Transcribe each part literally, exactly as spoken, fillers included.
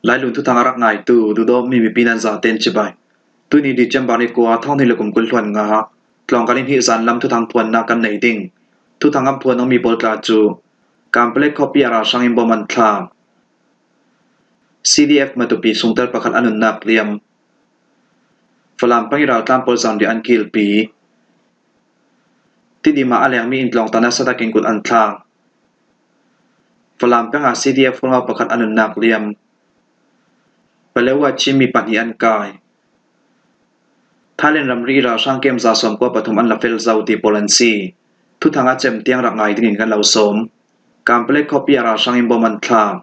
Lailun thuthang a rak ngaitu duhdawtmi mipi nan zaten cibai. Tuni December ni kua, thawng hnih le kum kul hluan nga, tlawngkal in hih zan lam thuthang phuannak kan nei ding. Thuthang kan phuan awmi pawl tla cu Kanpetlet khuapi a ralhrang in bom an thlak. C D F Matupi sungtel pakhat a nunnak liam. Falam peng i raltlan pawl zanriah an kilpi. Tidim ah a lengmi in tlawngta nasa takin kut an thlak. Falam peng ah C D F hurngau pakhat a nunnak liam. Paletwa Chin mi pahnih an kai. Thailand ramri i ralhrang kem za sawmkua pathum an la fel zo ti pawl an si. Thuthang a cem tiang rak ngai dingin kan lo sawm. Kanpetlet khuapi a ralhrang in bom an thlak.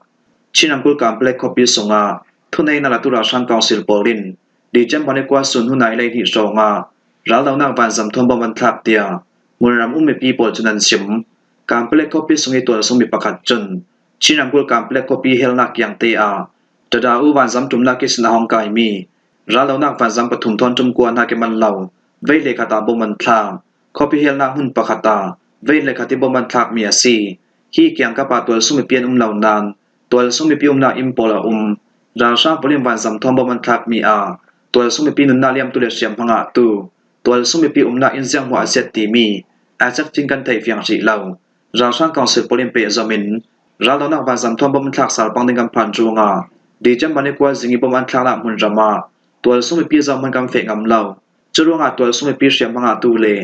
Chin ramkulh Kanpetlet khuapi sungah thuneihna latu ralhrang council pawl in December ni kua sun hun a lei hnih hrawngah raldonak vanzam thawn bom an thlak tiah hmunram um mipi pawl cun an sim. Kanpetlet khuapi sung i tualsung mi pakhat cun Chin ramkulh Kanpetlet khuapi helnak kiangte ah Tada U vanzam ṭumnak ihsin a hong kaimi raldonak vanzam pathum thawn ṭum kua hna ke man lo vei hlekhat ah bom an thlak. Khuapi helnak hmun pakhat ah vei hlekhat i bom an thlakmi a si. Hi kiangkap ah tualsung mipi an um lo nain tualsung mipi umnak inn pawl a um ralhrang pawl in vanzam thawn bom an thlakmi ah tualsung mipi nunnak liamtu le hriamhma ngahtu tualsung mipi umnak inn zianghmuah a siat timi exact in kan theih fiang hrih lo. Ralhrang council pawl in pehzom in raldonak vanzam thawn bom an thlak sal pang ding kan phan ruangah December ni kua zing i bom an thlaknak hmunram ah tualsung mipi zoh hman kan feh ngam lo. Curuangah tualsung mipi hriamhma ngahtu le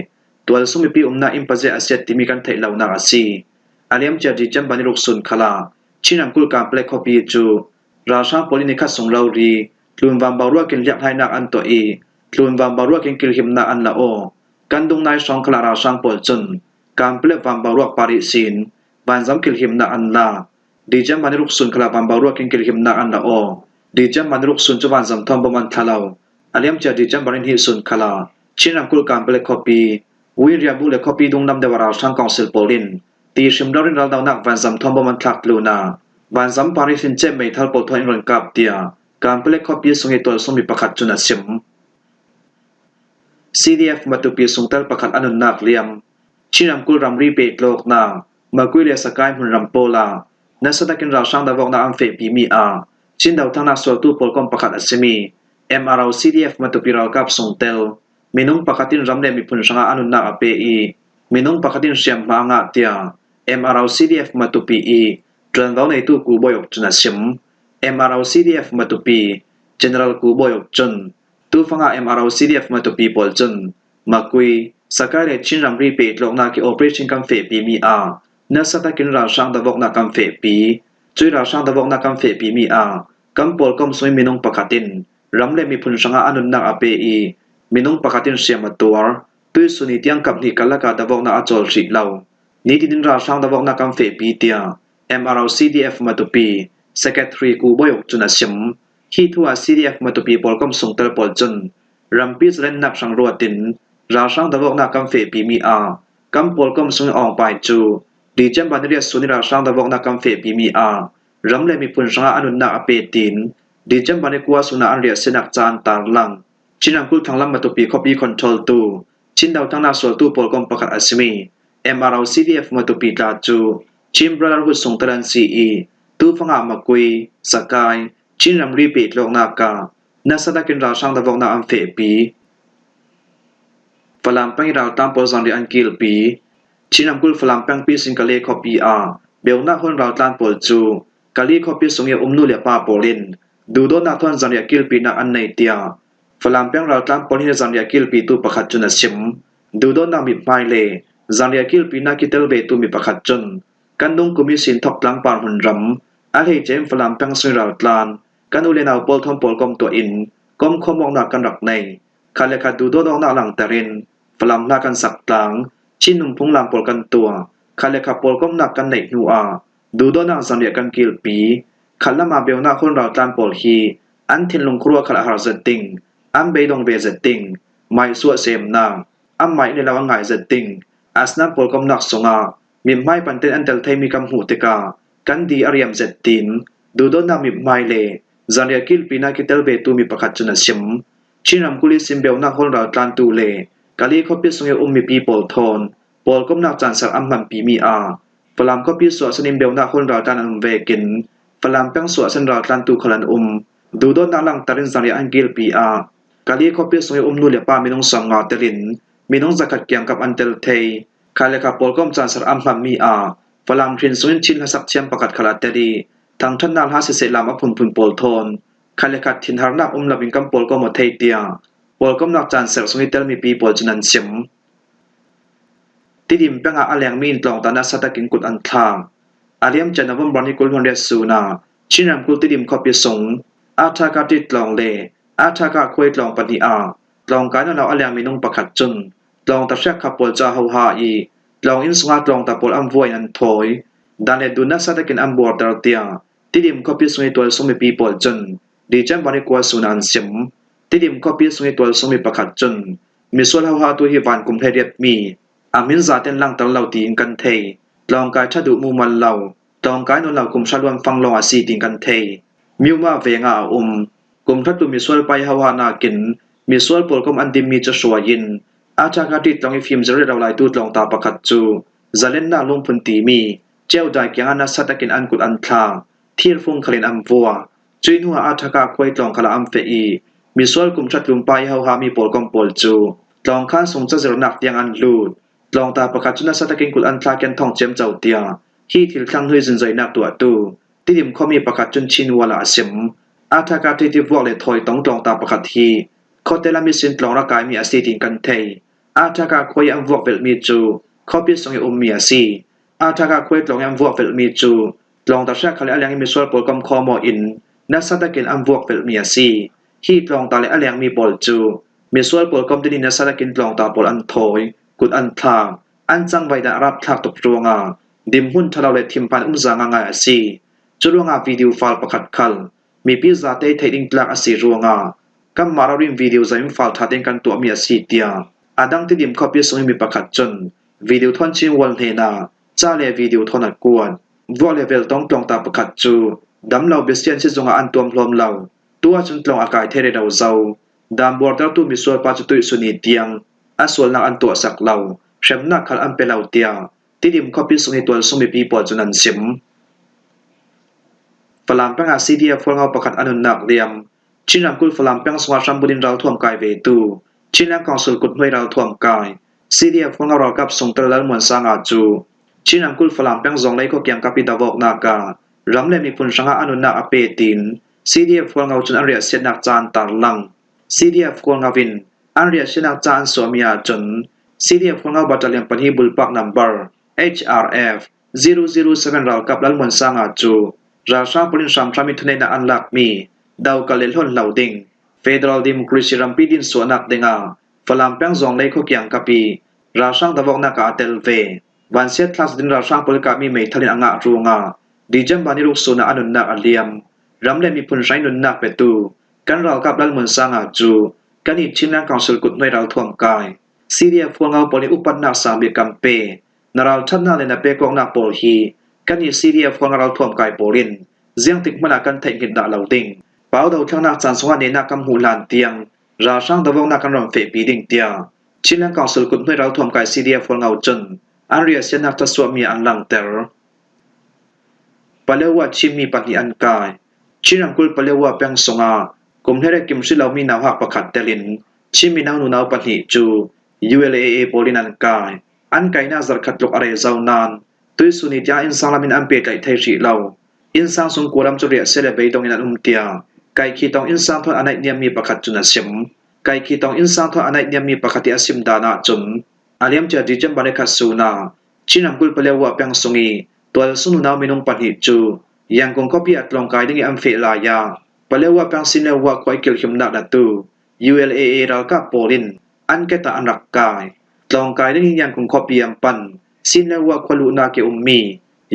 tualsung mipi umnak inn pazia a siat timi kan theih lonak a si. A liamcia December ni ruk sun khalah Chin ramkulh Kanpetlet khuapi cu ralhrang pawl in ni khat sung rori tlunvan boruak in hliakhlainak an tuah i tlunvan boruak in kilhimnak an la aw. Kan dung nai hrawng khalah ralhrang pawl cun Kanpetlet van boruak par ihsin vanzam kilhimnak an la. December ni ruk sun khalah van boruak in kilhimnak an la aw. December ni ruk sun cu vanzam thawn bom an thla lo. A liamcia December ni hnih sun khalah Chin ramkulh Kanpetlet khuapi, Wiriabu le khuapi dunglam deuh a ralhrang council pawl in ti hrim loin raldonak vanzam thawn bom an thlak tlunah vanzam par ihsin cem meithal pawl thawn in run kap tiah Kanpetlet khuapi sung i tualsung mi pakhat cun a sim. C D F Matupi sungtel pakhat a nunnak liam. Chin ramkulh ramri pehtlawknak Magway le Sagaing hmunram pawl ah nasa takin ralhrang davawknak an fehpimi ah Chin dothaknak sualtu pawlkom pakhat a simi M R O C D F Matupi ralkap sungtel minung pakhat in ram le miphun hrangah a nunnak a pe i minung pakhat in hriamhma a ngah tiah M R O C D F Matupi i ṭuanvo neitu Ku Bawi Uk cun a sim. M R O C D F Matupi General Ku Bawi Uk cun tufangah M R O C D F Matupi pawl cun Magway, Sagaing le Chin ramri pehtlawknak i operation kan fehpimi ah nasa takin ralhrang davawknak kan fehpi. Cui ralhrang davawknak kan fehpimi ah kan pawlkom sungin minung pakhat in ram le miphun hrangah a nunnak a pe i minung pakhat in hriam a tuar. Tuihsun ni tiang kap hnih karlak ah davawknak a cawl hrih lo. Nitin in ralhrang davawknak kan fehpi tiah M R O C D F Matupi Secretary Ku Bawi Uk cun a sim. Hi thu ah C D F Matupi pawlkom sungtel pawl cun rampi zalennak hrang ruatin ralhrang davawknak kan fehpimi ah kan pawlkom sungin awngpai cu December ni riat sun i ralhrang davawknak kan fehpimi ah ram le miphun hrangah a nunnak a pe tiin December ni kua sun ah an riahsinak ca an tarlang. Chin ramkulh thanglam Matupi khuapi control tu Chin dothaknak sualtu pawlkom pakhat a simi M R O C D F Matupi tla cu Chin Brotherhood sungtel an si i tufangah Magway, Sagaing, Chin ramri pehtlawknak ah nasa takin ralhrang davawknak an fehpi. Falam peng i raltlan pawl zanriah an kilpi. Chin ramkulh Falam pengpi sin Kale khuapi ah beunak hawn raltlan pawl cu Kale khuapi sung i a um nu le pa pawl in duhdawtnak thawn zanriah kilpinak an nei tiah Falam peng raltlan pawl hi zanriah kilpitu pakhat cun a sim. Duhdawtnak mithmai le zanriah kilpinak kitel vetu mi pakhat cun kan dungkum ihsin thawk tlangpar hmunram a hleice in Falam peng sung i raltlan kan u le nau pawl thawn pawlkom tuah in komkhawm awknak kan rak nei. Khat le khat duhdawt awknak langter in Falam hla kan sak tlang, Chin nunphung lam pawl kan tuah, khat le khat pawlkomnak kan neih hnu ah duhdawtnak zanriah kan kilpi. Khat lam ah beunak hawn raltlan pawl hi an thinlung khuaruah khal a har zet ding, an beidong ve zet ding, maihsuah semnak, anmah inn le lo an ngai zet ding, asinain pawlkomnak sungah mithmai panten an tel theimi kan hmuh tikah kan di a riam zet tiin duhdawtnak mithmai le zanriah kilpinak kitel vetu mi pakhat cun a sim. Chin ramkulh ihsin beunak hawl raltlantu le Kale khuapi sung i a um mipi pawl thawn pawlkomnak cansak an hmanpimi ah Falam khuapi suahsan in beunak hawl raltlan an um vekin Falam peng suahsan raltlantu khal an um. Duhdawtnak langtarin zangriah an kilpi ah Kali khuapi sung i um nu le pa minung sawmnga telin minung zakhat kiangkap an tel thei. Khat le khat pawlkom canser an hmanmi ah Falam hrin sungin thin hlasak thiam pakhat khal a tel i thangṭhatnak hla siseh lam a phunphun pawl thawn khat le khat thinharnak um loin kan pawlkom aw thei tiah pawlkomnak canser sung i tel mipi pawl cun an sim. Tidim pengah a lengmi in tlawngta nasa takin kut an thlak. A liamcia November ni kul hluan riat sun ah Chin ramkulh Tidim khuapi sung Athaka ṭit tlawng le Athaka khuai tlawng pahnih ah tlawngkai nawn lo a leng minung pakhat cun tlawngta hriak kha pawl ca hoha i tlawng inn sungah tlawngta pawl an vuah in an thawi. Dan le dun nasa takin an buarter tiah Tidim khuapi sung i tualsung mipi pawl cun December ni kua sun ah an sim. Tidim khuapi sung i tualsung mi pakhat cun misual hohatu hi vankum hleiriat mi a hmin zaten langter lo tiin kan thei. Tlawngkai ṭha duh mumal lo, tlawngkai nawn lo kum hra luan fang lawng a si tiin kan thei. Miuma vengah a um. Kum hra tlu misual pa i hoha nakin misual pawlkom an dimmi cu hruai in Athaka ṭit tlawng i fimzir rero laitu tlawngta pakhat cu zalennak lungphun timi Ceu Dai kiangah nasa takin an kut an thlak. Thirfung khalin an vuah. Cuih hnuah Athaka khuai tlawng khalah an feh i misual kum hra tlum pa i hohami pawlkom pawl cu tlawngkhan sung cazirnak tiang an lut. Tlawngta pakhat cu nasa takin kut an thlak i an thawng ciamco tiah hi thil thlang hnu i zingzoinak tuahtu Tidim khuami pakhat cun Chin Wall ah a sim. Athaka ṭit i vuak le thawi tong tlawngta pakhat hi khuate lam ihsin tlawng ra kaimi a si tiin kan thei. Athaka khua i an vuak velhmi cu khuapi sung i ummi a si. Athaka khuai tlawng i an vuak velhmi cu tlawngta hriak khal i a leng i misual pawlkom khawm aw in nasa takin an vuak velhmi a si. Hi tlawngta le a lengmi pawl cu misual pawlkom din i nasa takin tlawngta pawl an thawi, kut an thlak, an cangvai dan a rapthlak tuk ruangah dinhmun ṭha lo le thinphan umza ngaingai a si. Cu ruangah video file pakhat khal mipi zate i theih ding tlak a si ruangah kanmah rori in video zai in file ṭha tein kan tuahmi a si tiah a dang Tidim khuapi sung i mi pakhat cun video thawn Chin Wall hnenah ca le video thawn a kuat. Vuak le veltong tlawngta pakhat cu dam lo bisian si zungah an tuam hlawm lo. Tu ahcun tlawng a kai thei rero zo. Dan buartertu misual pa cu tuihsun i tiang a sualnak an tuahsak lo, hremnak khal an pe lo tiah Tidim khuapi sung i tualsung mipi pawl cun an sim. Falam pengah C D F hualngo pakhat a nunnak liam. Chin ramkulh Falam peng sungah hrambunin ralthuam kai vetu Chinland Council kuthnuai ralthuam kai C D F hualngo ralkap sungtel Lalmuan Sanga cu Chin ramkulh Falam peng Zawnglei khua kiangkap i davawknak ah ram le miphun hrangah a nunnak a pe tiin C D F hualngo cun an riahsiatnak ca an tarlang. C D F hualngo in an riahsiatnak ca an suahmi ahcun C D F hualngo battalion pahnih bulpak number H R F zero zero seven ralkap Lalmuan Sanga cu ralhrang pawl in hramhram i thuneihnak an lakmi dokal le hlawn hlo ding Federal Democracy rampi din suahnak dingah Falam peng Zawnglei khua kiangkap i ralhrang davawknak ah a tel ve. Vansiat thlak zetin ralhrang pawl i kahmi meithal in a ngah ruangah December ni ruk sun ah a nunnak a liam. Ram le miphun hrang i nunnak petu kan ralkap Lalmuan Sanga cu kan i Chinland Council kuthnuai ralthuam kai C D F hualngo pawl in upatnak sang bik kan pe. Na ralṭhatnak le na pekawknak pawl hi kan i C D F hualngo ralthuam kai pawl in ziangtik hmanh ah kan theih hngilh dah lo ding. Pau dothlennak caan sungah nehnak kan hmuh hlan tiang ralhrang davawknak kan ron fehpi ding tiah Chinland Council kuthnuai ralthuam kai C D F hualngo cun an riahsiatnak thluasuahmi ah an langter. Palewa Chinmi pahnih an kai. Chin ramkulh Palewa peng sungah kum hleiriat kim hrih lomi nauhak pakhat telin Chinmi nau nunau pahnih cu U L A A pawl in an kai. An kainak zarhkhat tluk a rei zo nain tuihsun i tiang innsang lam in an pehtlaih thei hrih lo. Innsang sung kua lam cu riahsia le beidong in an um tiah Kaikhi tawng innsang thawn a naih niammi pakhat cun a sim. Kaikhi tawng innsang thawn a naih niammi pakhat i a sim dan ahcun a liamcia December ni khat sun ah Chin ramkulh Palewa peng sung i tualsung nunau minung pahnih cu Yangon khuapi ah tlawngkai ding i an feh lai ah Palewa peng Sinlewa khua i kilhimnak latu U L A A ralkap pawl in an ket ah an rak kai. Tlawngkai ding in Yangon khuapi an pan Sinlewa khua luhnak i ummi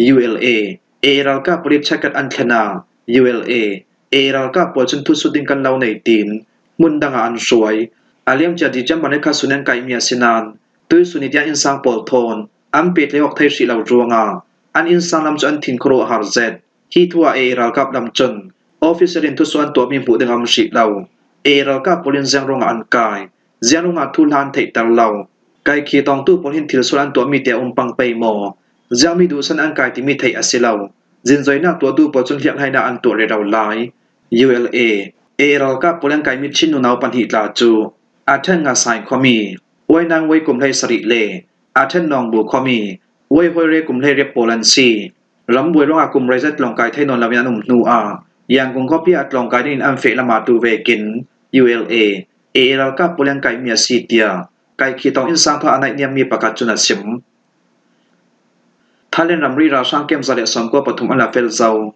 U L A A ralkap pawl i check-at an thlen ah U L A A ralkap pawl cun thusut ding kan lo nei tiin hmun dang ah an hruai. A liamcia December ni khat sun an kaihmi a si nain tuihsun i tiang innsang pawl thawn an pehtlaih awk thei hrih lo ruangah an innsang lam cu an thin khuaruah har zet. Hi thu ah A A ralkap lam cun official in thusuah an tuahmi hmuh ding a um hrih lo. A A ralkap pawl in ziang ruangah an kai, ziang ruangah thuhla an theihter lo. Kaikhi tawngtu pawl hin thil sual an tuahmi te a um pang pei maw, ziangmi duhsan an kai timi theih a si lo. Zinzoinak tuahtu pawl cun hliakhlainak an tuah rero lai. U L A, A A ralkap pawl in an kaihmi Chin nunau pahnih tla cu, a ṭhen nga Saing khuami, Uainang Wei kum hlei sarih le a ṭhen Nawngbu khuami, Uai Hoi Re kum hlei riat pawl an si. Rambuai ruangah kum rei zet tlawngkai thei nawn loin an um hnuah Yangon khuapi ah tlawngkai dingin an feh lam aa tu vekin U L A, A A ralkap pawl in an kaihmi a si tiah kaikhia tawng innsang thaw a naih niammi pakhat cun a sim. Thailand ramri ralhrang kem za le sawmkua pathum an la fel zo.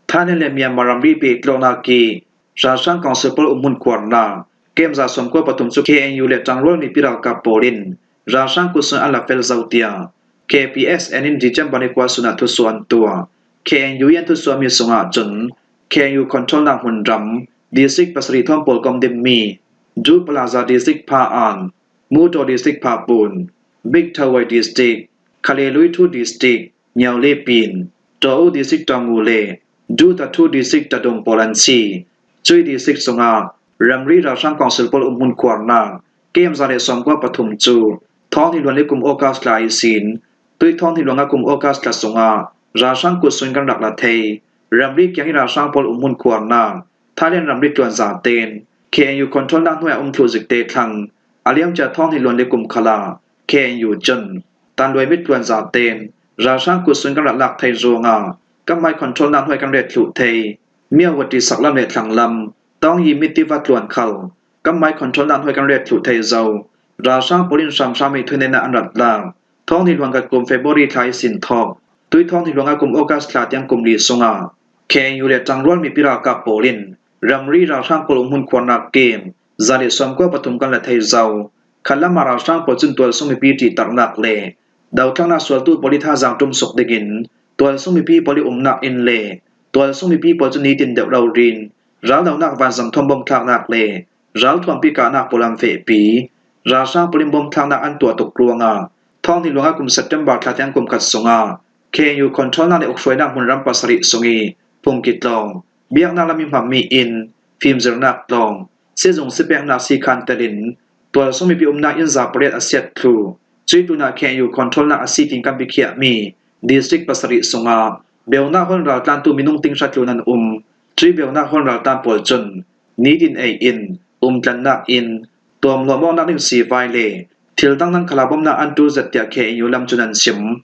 Thailand le Myanmar ramri pehtlawnnak i ralhrang council pawl umhmun khuarnak kem za sawmkua pathum cu K N U le ṭangrual mipi ralkap pawl in ralhrang kut sungin an la fel zo tiah K P S N in December ni kua sun ah thusuah an tuah. K N U i an thusuahmi sungah cun K N U controlnak hmunram district pasarih thawn pawl kom dimmi Ju Plaza district Pha An, Muto district Pha Pun, Big Thawai district, Khalelui Thu district, Nyaw Le Pin, Taw U district Tawngu le Ju Tathu district Tadung pawl an si. Cui district sungah ramri ralhrang council pawl umhmun khuarnak kem za le sawmkua pathum cu thawnghnih luan le kum August thla ihsin tui thawnghnih luan nga kum August thla sungah ralhrang kut sungin kan rak la thei. Ramri kiang i ralhrang pawl umhmun khuarnak Thailand ramri tluan zaten K N U controlnak hnuai a um thluh zikte thlang a liamcia thawnghnih luan le kum khalah K N U cun tanluai mit tluan zaten ralhrang kut sungin kan rak lak thei ruangah kanmai controlnak hnuai kan ret thluh thei. Myawaddy saklam le thlanglam Tawngi mit tiva tluan khal kanmai controlnak hnuai kan ret thluh thei zo. Ralhrang pawl in hramhram i thuneihnak an rak lak. Thawnghnih luan khat kum February thla ihsin thawk tui thawnghnih luan nga kum August thla tiang kum li sungah K N U le ṭangrual mipi ralkap pawl in ramri ralhrang pawl umhmun khuarnak kem za le sawmkua pathum kan la thei zo. Khatlam ah ralhrang pawl cun tualsung mipi ṭihtarnak le dothlennak sualtu pawl i thazaang ṭumsuk dingin tualsung mipi pawl i umnak inn le tualsung mipi pawl cu nitin deuh rori in raldohnak vanzam thawn bawmthlaknak le ralthuampi kahnak pawl an fehpi. Ralhrang pawl in bawmthlaknak an tuah tuk ruangah thawnghnih luan nga kum September thla tiang kum khat sungah K N U controlnak le ukhruainak hmunram pasarih sung i phungki tlawng, biaknak lam i hmanmi inn, fimzirnak tlawng, sizung sipeknak si khan telin tualsung mipi umnak inn za pariat a siat thluh. Cui tlunah K N U controlnak a si tiin kan bikhiahmi district pasarih sungah beunak hawl raltlantu minung ting hra tlun an um. Cui beunak hawl raltlan pawl cun nitin ei in, umtlannak inn, tuamhlawm awknak ding sivai le thil dang nan khalah bawmnak an ṭul zet tiah K N U lam cun an sim.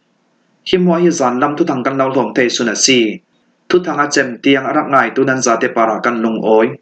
Hi hmuah hi zanlam thuthang kan lo hlawm thei sun a si. Thuthang a cem tiang a rak ngaitu nan zate parah kan lungawi.